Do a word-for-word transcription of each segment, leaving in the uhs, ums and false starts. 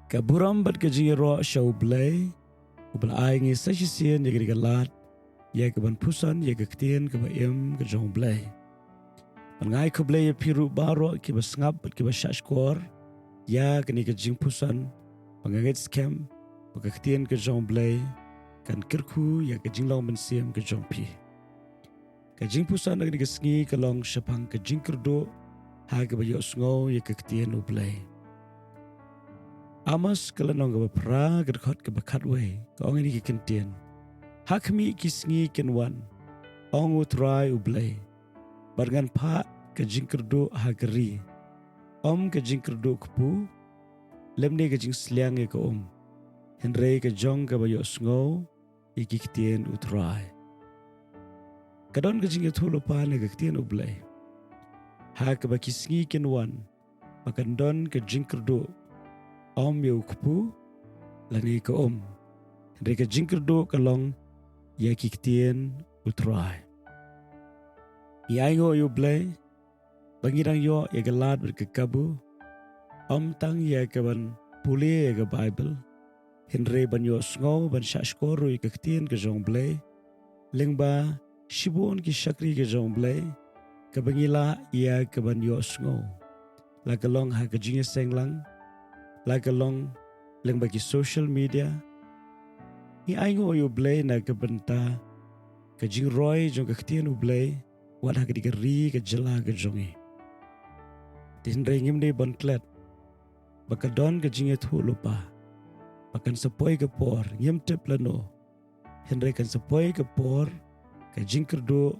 Ka burom bad ka jingïaroh sha U Blei, uba la ai ngi sa shisien ïa kane ka lad, ïa kaban pynsan ïa ka ktien kaba im ka jong U Blei. Bad nga ai khublei ïa phi ruh baroh kiba sngap bad kiba shahshkor ïa kane ka jingpynsan, bad nga ngeit skhem ba ka ktien ka jong U Blei kan kyrkhu ïa ka jinglong mynsiem ka jong phi. Ka jingpynsan na kane ka sngi ka long shaphang ka jingkyrduh ha kaba ïohsngew ïa ka ktien U Blei. Amos ka lynnong kaba phra, ka dkhot kaba khatwei, ka ong ïa kine ki kyntien: Ha khmih ki sngi kin wan, ong U Trai U Blei, bad ngan phah ka jingkyrduh ha ka ri, ym ka jingkyrduh kpu, lymne ka jingsliang ïa ka um, hynrei ka jong kaba ïohsngew ïa ki ktien U Trai. Ka don ka jingïathuhlypa na ka ktien U Blei. Ha kaba ki sngi kin wan ba kan don ka jingkyrduh, ym ïa u kpu lane ka um, hynrei ka jingkyrduh ka long ïa ki ktien U Trai. Ngi ainguh ïa U Blei ba ngi dang ïoh ïa ka lad bad ka kabu, ym tang ïa kaban pule ïa ka Baibl, hynrei ban ïohsngew, ban shahshkor ruh ïa ka ktien ka jong U Blei, lyngba shibun ki shakri ka jong U Blei, kaba ngi lah ïa kaban ïohsngew, la ka long ha ka jingïaseng lang, la ka long lyngba ki social media. Ngi ainguh ïa U Blei na ka bynta ka jingroi jong ka ktien U Blei, wat ha kane ka ri ka jylla ka jong ngi. Te hynrei ngim dei ban klet ba ka don ka jingïathuhlypa ba kan sa poi ka por, ngim tip lano, hynrei kan sa poi ka por ka jingkyrduh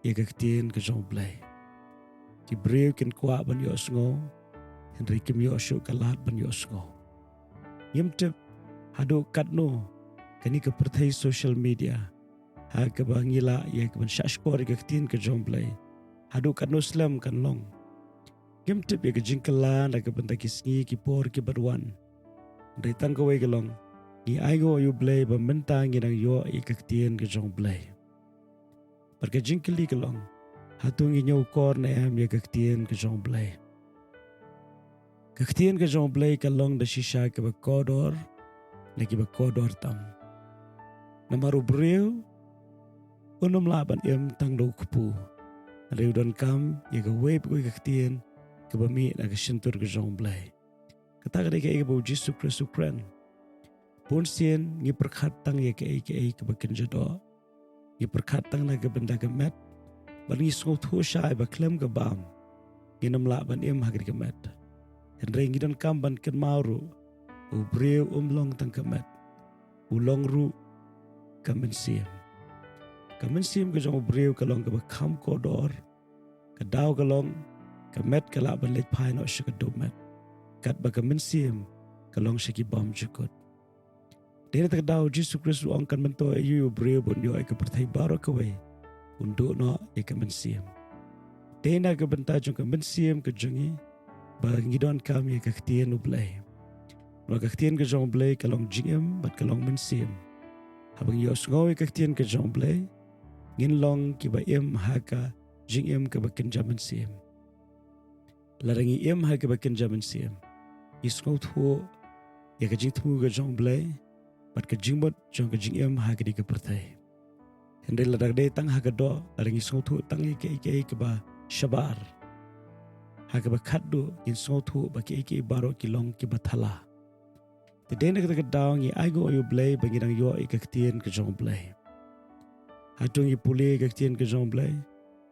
ïa ka ktien ka jong U Blei. Ki briew kin kwah ban ïohsngew, hynrei kim ïoh shuh ka lad ban ïohsngew. Ngim tip haduh katno kane ka pyrthei social media, ha kaba ngi lah ïa kaban shahshkor ïa ka ktien ka jong U Blei, haduh katno slem kan long. Ngim tip ïa ka jingkylla na ka bynta ki sngi ki por kiban wan. Hynrei tang kawei ka long, ngi ainguh ïa U Blei ba mynta ngi dang ïoh ïa ka ktien ka jong U Blei. Bad ka jingkylli ka long, hato ngi ñiewkor ne em ïa ka ktien ka jong U Blei? Ka ktien ka jong U Blei ka long da shisha kaba kordor na kiba kordor tam. Namar u briew un ym lah ban im tang da u kpu, hynrei u donkam ïa kawei pa kawei ka ktien kaba mih na ka shyntur ka jong U Blei. Kata ka dei kaei kaba U Jisu Khrist u kren. Bun sien ngi pyrkhat tang ïa kaei kaei kaba kynja doh. Ngi pyrkhat tang na ka bynta ka met, bad ngi sngewthuh shai ba khlem ka bam ngin ym lah ban im ha kane ka met. Hynrei ngi donkam ban kynmaw ruh, u briew um long tang ka met, u long ruh ka mynsiem. Ka mynsiem ka jong u briew ka long kaba kham kordor. Ka daw ka long, ka met ka lah ban leit phai noh sha ka dup met, katba ka mynsiem ka long sha ki bymjukut. Dei na kata ka daw U Jisu Khrist u ong kan myntoi aïu ïa u briew ba un ïoh ïa ka pyrthei baroh kawei, un duh noh ïa ka mynsiem. Dei na ka bynta jong ka mynsiem ka jong ngi ba ngi donkam ïa ka ktien U Blei. Namar ka ktien ka jong U Blei ka long jingim bad ka long mynsiem. Haba ngi ïohsngew ïa ka ktien ka jong U Blei, ngin long kiba im ha ka jingim kaba kynja mynsiem. Lada ngi im ha kaba kynja mynsiem, ngi sngewthuh ïa ka jingthmu ka jong U Blei bad ka jingmut jong ka jingim ha kane ka pyrthei. Hynrei lada ka dei tang ha ka doh, lada ngi sngewthuh tang ïa kaei kaei kaba shabar, ha kaba khatduh ngin sngewthuh ba kaei kaei baroh ki long kiba thala. Te dei na kata ka daw ngi ainguh ïa U Blei ba ngi dang ïoh ïa ka ktien ka jong U Blei. Hato ngi pule ïa ka ktien ka jong U Blei?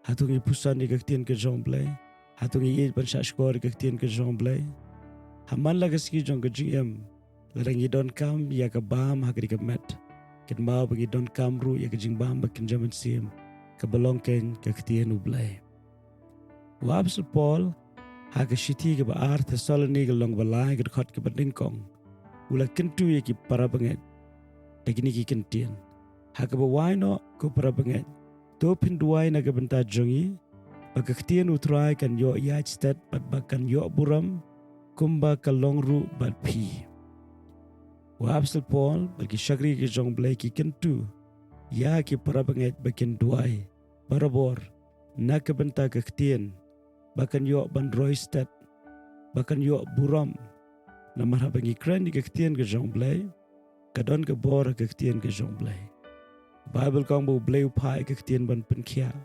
Hato ngi pynsan ïa ka ktien ka jong U Blei? Hato ngi ïeit ban shahshkor ïa ka ktien ka jong U Blei? Ha man la ka sngi jong ka jingim, lada ngi donkam ïa ka bam ha kane ka met, kynmaw ba ngi donkam ruh ïa ka jingbam ba kynja mynsiem, kaba long keiñ ka ktien U Blei. U apostol Paul, ha ka shithi kaba ar Thessaloni ka lynnong ba lai ka dkhot kaba nyngkong, u la kyntu ïa ki para bangeit da kine ki kyntien: Ha kaba wai noh, ko para bangeit, to phin duwai na ka bynta jong ngi, ba ka ktien U Trai kan ïoh ïaid stet bad ba kan ïoh burom, kumba ka long ruh bad phi. U apostol Paul bad ki shakri ki jong U Blei ki kyntu ïa ki para bangeit ba kin duwai barabor na ka bynta ka ktien, ba kan ïoh ban roi stet, ba kan ïoh burom, Namar haba ngi kren ïa ka ktien ka jong U Blei, ka don ka bor ha ka ktien ka jong U Blei. Baibl ka ong ba U Blei u phah ïa ka ktien ban pynkhiah.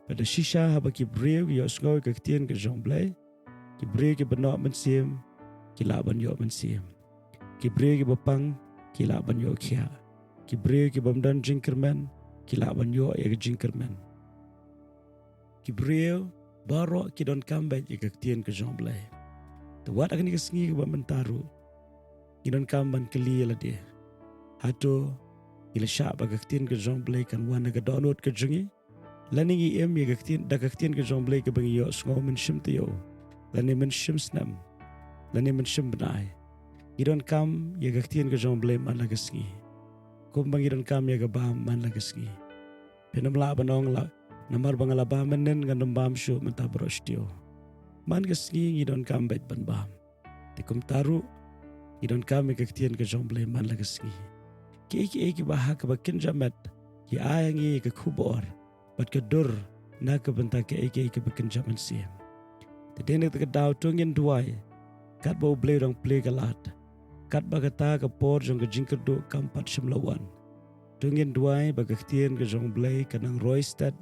Bad da shisha haba ki briew ki ïohsngew ïa ka ktien ka jong U Blei, ki briew kiba noh mynsiem ki lah ban ïoh mynsiem. Ki briew kiba pang ki lah ban ïoh khiah. Ki briew kiba ym don jingkyrmen ki lah ban ïoh ïa ka jingkyrmen. Ki briew baroh ki donkam beit ïa ka ktien ka jong U Blei. Te wat ha kane ka sngi kaba mynta ruh, ngi donkam ban kylli ïa lade, hato ngi la shah ba ka ktien ka jong U Blei kan wan ha ka dohnud ka jong ngi? Lane ngi im ïa ka ktien, da ka ktien ka jong U Blei kaba ngi ïohsngew mynshim taïew, lane mynshim snem, lane mynshim bnai? Ngi donkam ïa ka ktien ka jong U Blei man la ka sngi, kumba ngi donkam ïa ka bam man la ka sngi. Phin ym lah ban ong la, namar ba nga la bam mynnin ngan ym bam shuh mynta baroh shi taïew. Man ka sngi ngi donkam beit ban bam. Te kumta ruh, ngi donkam ïa ka ktien ka jong U Blei man la ka sngi. Kiei kiei kiba ha kaba kynja met ki ai ha ngi ïa ka khubor bad ka dur na ka bynta kiei kiei kiba kynja mynsiem. Te dei na kata ka daw to ngin duwai katba U Blei u dang plie ka lad, katba kata ka por jong ka jingkyrduh kam pat shym la wan. To ngin duwai ba ka ktien ka jong U Blei kan nang roi stet.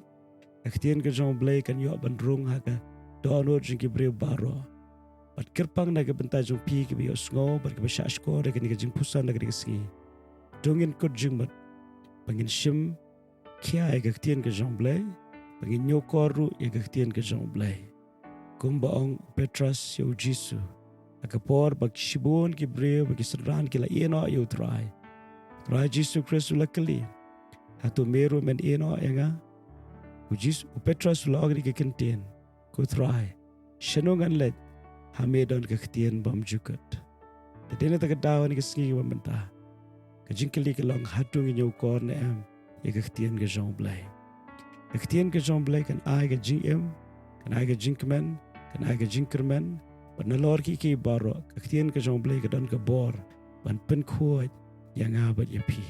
Ka ktien ka jong U Blei kan ïoh ban rung ha ka dohnud jong ki briew baroh. Bad kyrpang na ka bynta jong phi kiba ïohsngew bad kiba shahshkor ïa kane ka jingpuson ha kane ka sngi. To ngin kut jingmut ba ngin shim khia ïa ka ktien ka jong U Blei, ba ngin ñiewkor ruh ïa ka ktien ka jong U Blei. Kumba ong u Petros ïa u Jisu ha ka por ba shibun ki briew bad ki synran ki la ïehnoh ïa u Trai, u Trai Jisu Khrist u la kylli, hato me ruh men ïehnoh ïa nga? U Jisu, u Petros u la ong ïa ka ktien, ko Trai, shano ngan leit ha me don ka ktien bym ju kut? Te dei na kata ka daw ha kane ka sngi kaba mynta, ka jingkylli ka long, hato ngi ñiewkor ne em ïa ka ktien ka jong U Blei? Ka ktien ka jong U Blei kan ai ka jingim, kan ai ka jingkmen, kan ai ka jingkyrmen. Bad nalor kiei kiei baroh, ka ktien ka jong U Blei ka don ka bor ban pynkhuid ïa nga bad ïa phi.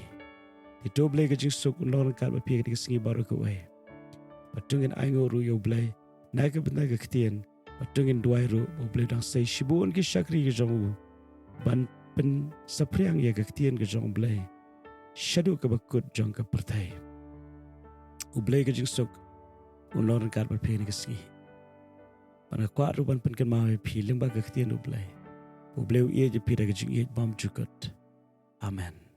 Te to U Blei ka jingsuk un long ryngkat bad phi ha kane ka sngi baroh kawei. Bad to ngin ainguh ruh ïa U Blei na ka bynta ka ktien, bad to ngin duwai ruh ba U Blei u dang sei shibun ki shakri ki jong u ban pynsaphriang ïa ka ktien ka jong U Blei shaduh kaba kut jong ka pyrthei. U Blei ka jingsuk un long ryngkat bad phi ha kane ka sngi. Bad nga kwah ruh ban pynkynmaw ïa phi lyngba ka ktien U Blei, U Blei u ïeit ïa phi da ka jingïeit bym ju kut. Amen.